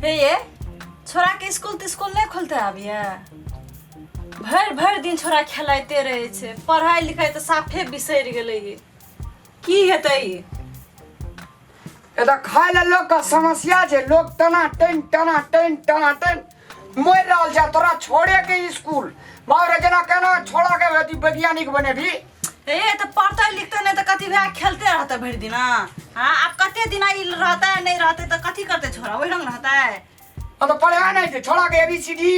हे ये छोरा के स्कूल तिस्कुल नहि खोलते आबिए भरि भरि दिन छोरा खेलाइते रहै छै पढ़ाइ लिखाइ तऽ साफे बिसरि गेलै ये की हेतै ई? एतऽ खाय लए लोकके समस्या छै लोक टना टन टना टन टना टन मरि रहल छै आ तोरा छोड़े के स्कूल बाप रे जेना केना छोड़ा के अथी वैज्ञानिक बनेबही हे तऽ पढ़तै लिखतै नहि तऽ कथी भए खेलते रहतै भरि दिना हाँ आब कते दिना ई रहतै नहि रहतै तऽ कथी करतै छोरा ओहि रंग रहतै हाँ तो पढ़ा नहीं थे छोड़ा के ए बी सी डी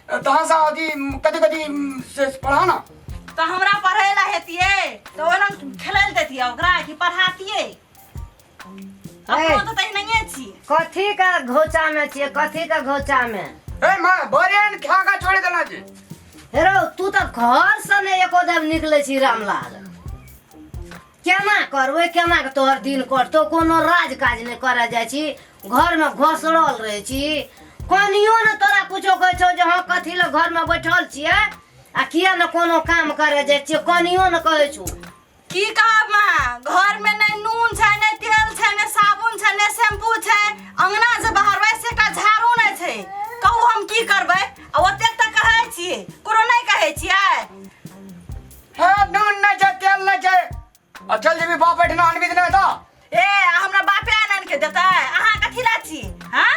तहाँ से अथी कथी कथी से पढ़ा ना तऽ हमरा पढ़ै ला हेतियै तऽ ओहि रंग खेलै लए दैतियै ओकरा कि पढ़ातियै अपनो तऽ तहिनहिए छी कथी का घोचा में छियै कथी का घोचा में ए माँ बरेन खा के छोड़ देना जी हे रौ तू तऽ घर से नहि एको दम निकलै छी रामलाल केना करबै केना के तोहर दिन कटतौ कोनो राज काज नहि करऽ जाइ छी घरमे घोसरल रहै छी कनियो ने तोरा कुछो कहै छौ जे हँ कथी लए घरमे बैठल छियै आ किया ने कोनो काम करऽ जाइ छियै कनियो ने कहै छौ की कहब माँ घर में नहीं नून छै नहीं तेल छै नहीं साबुन छै नहीं शैम्पू छै अंगना जे बहारबै से एकटा झाड़ू नहीं छै कहू हम की करबै आ ओतेक तऽ कहै छियै कोनो नहीं कहै छियै हाँ नून नहीं छै तेल नहीं छै आ चल जेबी बाप बैठना अनबी नहीं था ए हमरा बापे आनि आनि के देतै अहाँ कथी ला छी हाँ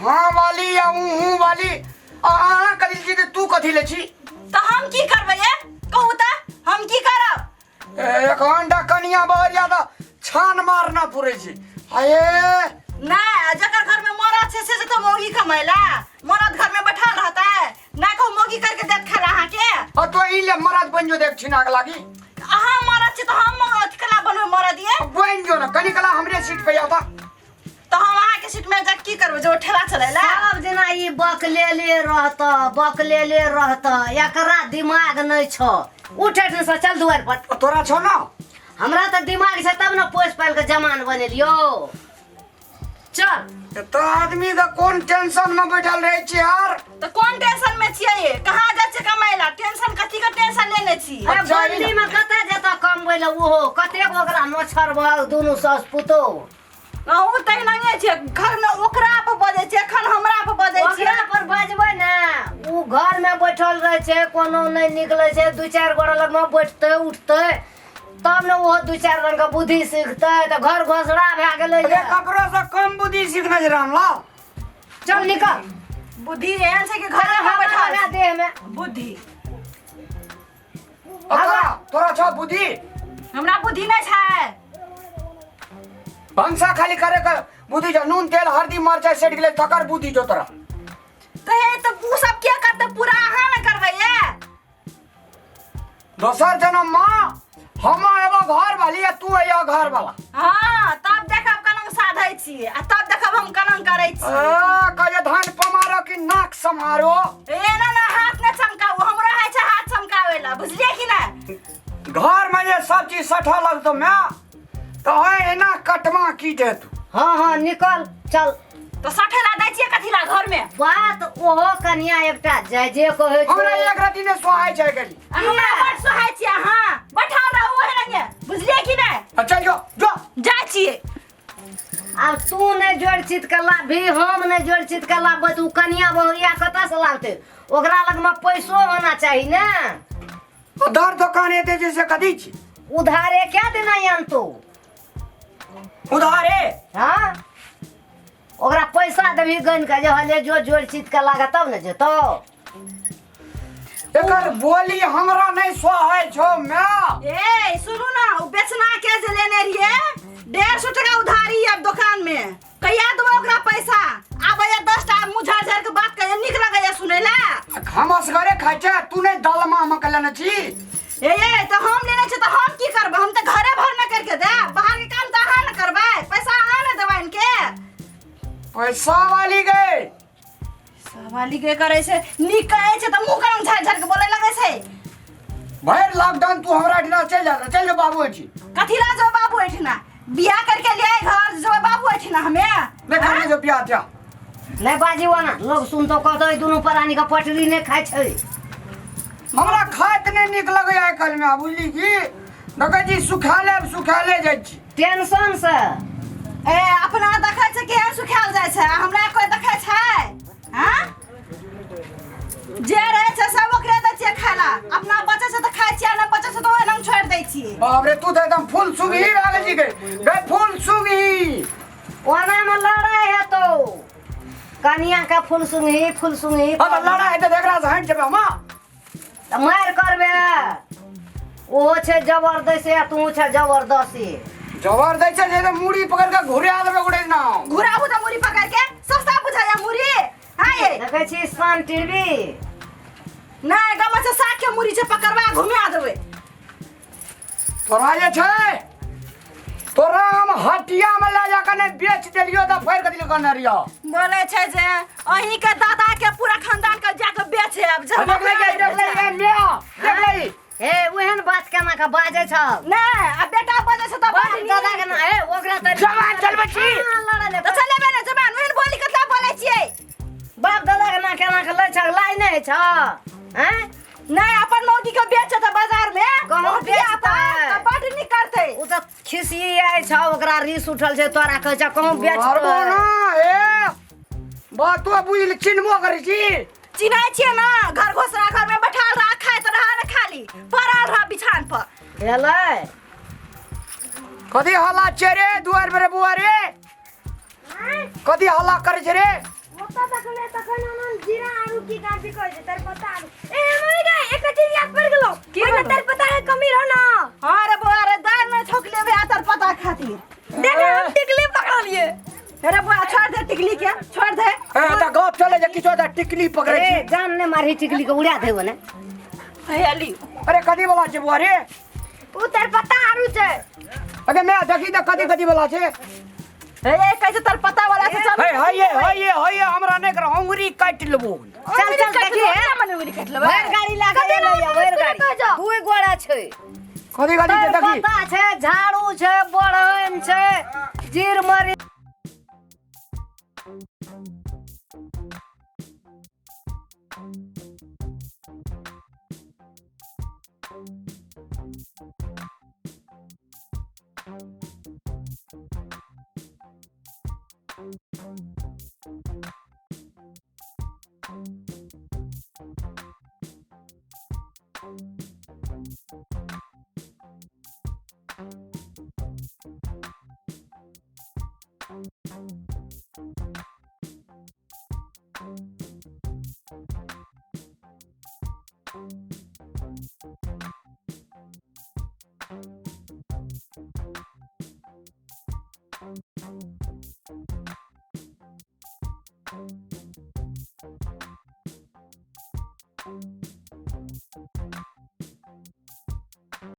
हाँ वाली या ऊँ वाली अहाँ कथी छी तऽ तू कथी ले छी तऽ हम की करबै ये कहू तऽ हम की करब एक घंटा कनिया बहरिया तऽ छान मारना पुरै छै अये नहि जकर घर में मरद छै से तऽ मौगी कमैला मरद घर में बैठल रहतै नहि कहू मौगी करके देत खाला अहाँके आ तो ई ले मरद बन जो देख छिनाक लागी अहाँ मरद छी तऽ हम अथी कला बनबै मरद ये बन जो ना कनी कला हमरे सीट पे आता तऽ हम अहाँके सीट में जा की करबै जो ठेला चलेला सब दिना ई बकलेले रहत बकलेले रहत एकरा दिमाग नहि छौ उठ एहिठामसँ चल दुआरि पर तोरा छौ ना हमरा तऽ दिमाग छै तब ने पोसि पालि कऽ जमान बनेलियौ चल तऽ आदमी के कोन टेंशन में बैठल रहे छी यार तऽ कोन टेंशन में छियै ये कहाँ जाइ छियै कमाइ ला टेंशन कथी के टेंशन लेने छी अरे अच्छा, ई बंदी में कतऽ जेतऽ कमबै लए ओहो कतेक ओकरा मच्छर दुनू सास पुतोह अहूँ तहिनाए छियै घरमे ओकरा पर बजै छियै एखन हमरा पर बजै छियै ओकरा पर बजबै ने ओ घरमे बैठल रहै छै कोनो नहि निकलै छै दू चारि गोरा लगमे बैठतै उठतै तब ने ओहो दू चारि रंगके बुद्धि सीखतै तऽ घर घोसरा भए गेलै अरे ककरो से कम बुद्धि सीखने छै रामलाल चल निकल बुद्धि एहन छै कि घरे पर बैठल हवा देहमे बुद्धि तोरा तोरा छौ बुद्धि हमरा बुद्धि नहि छै भनसा खाली करे के बुद्धि छौ नून तेल हल्दी मरचाई सेट गेलै तकर बुद्धि छौ तोरा तऽ हे तऽ उ सब के करतै पूरा अहाँ ने करबै ये दोसर जनम माँ हम एबो घर वाली आ तू अइयो घर वाला हाँ तब देखब कलंक साधै छी आ तब देखब हम कलंक करै छी आ, कहे धान पमारो कि नाक समारो ए ना ना हाथ ने चमकाऊ हमरो होइ छै हाथ चमकावे ला बुझलियै कि नहि घर में जे सब चीज सठा लगतो मैं तो है एना कटमा की दे तू हाँ हाँ निकल चल तऽ सठे ला दै छियै कथी ला घर में बात ओहो कनिया एकटा जय जे कहै हमरा छै एक रति ने सोहाय छै गली आ हमरा बड सोहाय छियै अहाँ बैठल रहू ओहे रंगे बुझलियै कि नहि आ चल जो जो जाइ छियै आब तू नहि जोड़ चित के लाबही हम नहि जोड़ चित के लाबबै तऽ ओ कनिया बहुरिया कतऽसँ लाबतै ओकरा लगमे पैसो होना चाही ने उधार दोकान एते जे से कथी छी उधारे क्या देना आनतो उधारे हाँ ओकरा पैसा देबही गनि कऽ जे हले जो जोड़ चित के लागत तब ने जेतौ एकर बोली हमरा नहीं सोहाय छौ मैं ए सुनू ना ओ बेचना के जे लेने रहिए 150 टका उधारी अब दुकान में कहिया देबै ओकरा पैसा आबैया 10 टा मुँह झाड़ झाड़ के बात कहिया नीक लगैया सुनै ला हम असगरे खाइ छै तू नहीं दलमा हम लेने छी ए ए तऽ हम लेने छी तऽ हम की करबै हम तऽ घरे भर न करके देब बाहर के काम तऽ अहाँ ने करबै पैसा अहाँ ने देबै इनके पैसा वाली गए सवाली के करै छै नीक कहै छै तऽ मुँह करम झाड़ झाड़ के बोले लगै छै भरि लॉकडाउन तू हमरा एहिठिना चलि जा चलि जो बाबू एहिठी कथी ला जो बाबू एहिठिना बियाह करके ले आए घर जो बाबू एहिठिना हमे नहि करने जो बियाह तियाह नहि बाजी ओना लोग सुनतो कहतो ई दुनू प्राणी के पटरी नहि खाइ छै हमरा खाइत नहि नीक लगैए आइ काल्हिमे बुझली की देखै छी सुखाले सुखाले जाइ छी टेंशन से ए अपना देखै छै केहन सुखायल जाइ छै आ हमरा कोई देखै छै कनिया के फूल सुंघी फूल सुंघी। हाँ तऽ लड़ाइ हेतै तऽ एकरा से हटि जेबै हम। तऽ मारि करबे, ओहो छै जबरदस्ती आ तू छै जबरदस्ती। जबर दै छै जे मुड़ी पकड़ के घुरा देबै ओकरे ना। घुराबू तऽ मुड़ी पकड़ के सस्ता बुझाया मुड़ी। हाँ ये देखै छी शान टीवी नहीं गम से साग के मुड़ी छै पकड़वा घुमा देबै। तोरा जे छै तोरा हम हटिया में ले जाके नहीं बेच देलियो तऽ फाड़ि के दिलियो कहने रहियो। बोले छै जे अहीं के दादा के पूरा खानदान के जाके बेचे आब देख ले देख ले ले देख ले। हे ओहन बात केना के बाजै छौ? नहीं आ बेटा बजै छै तऽ बाप दादा के ना हे ओकरा तऽ जवान चलबै छी। लड़ै तऽ चलेबै ने जवान ओहन बोली कतला बोलै छियै? बाप दादा के ना केना के लै छौ लाइ नहि छौ? हैं नहीं अपन मौगी के बेचे तऽ बाजार में गहूँ बेचतै। तऽ बड नीक करतै। ओ तऽ खिसियाइ छौ, ओकरा रीस उठल छै तोरा कहै छौ कहूँ बेच। मारबो ना ए बातो बुझि चिन्हबो करै छी। चिन्है छियै ना, घर घोसरा घर में बैठाल रह खाइत रह ने खाली पड़ल रह बिछान पर। भेलै कथी हल्ला छै रे दुआर पर रे बुआ रे? कथी हल्ला करै छै रे? ओतऽ तखने तखन हम जीरा आरू की काफी कहै छै तेजपत्ता आरू। ए मम्मी गे एक चीज याद पड़ गेलौ। की पहिने भेलौ? तेजपत्ता के कमी रहो ना। हाँ रे बुआ रे दाल में ठोक लेबे आ तेजपत्ता खातिर। देख हम टिकली पकड़लिए। अरे बुआ छोड़ दे टिकली के छोड़ दे। ए तऽ गप चले जे किछो तऽ टिकली पकड़ै ए छी। जान ने मारही टिकली के उड़ा देबो ने। हे अली अरे कथी वाला छै बुआ रे? उ तेजपत्ता आरू छै। अरे मैं देखी तऽ कथी कथी वाला छै। हे कहै छै तेजपत्ता वाला छै चल। हे हे हे हे हमरा नहि कर अंगुरी काटि लेबो। चल चल देखी हे मने अंगुरी काटि लेबै। भरि गाड़ी लागे एलै या भरि गाड़ी दुई गोड़ा छै। कथी कथी छै देखी? तेजपत्ता छै झाड़ू छै बढ़ैन छै जीर मरी।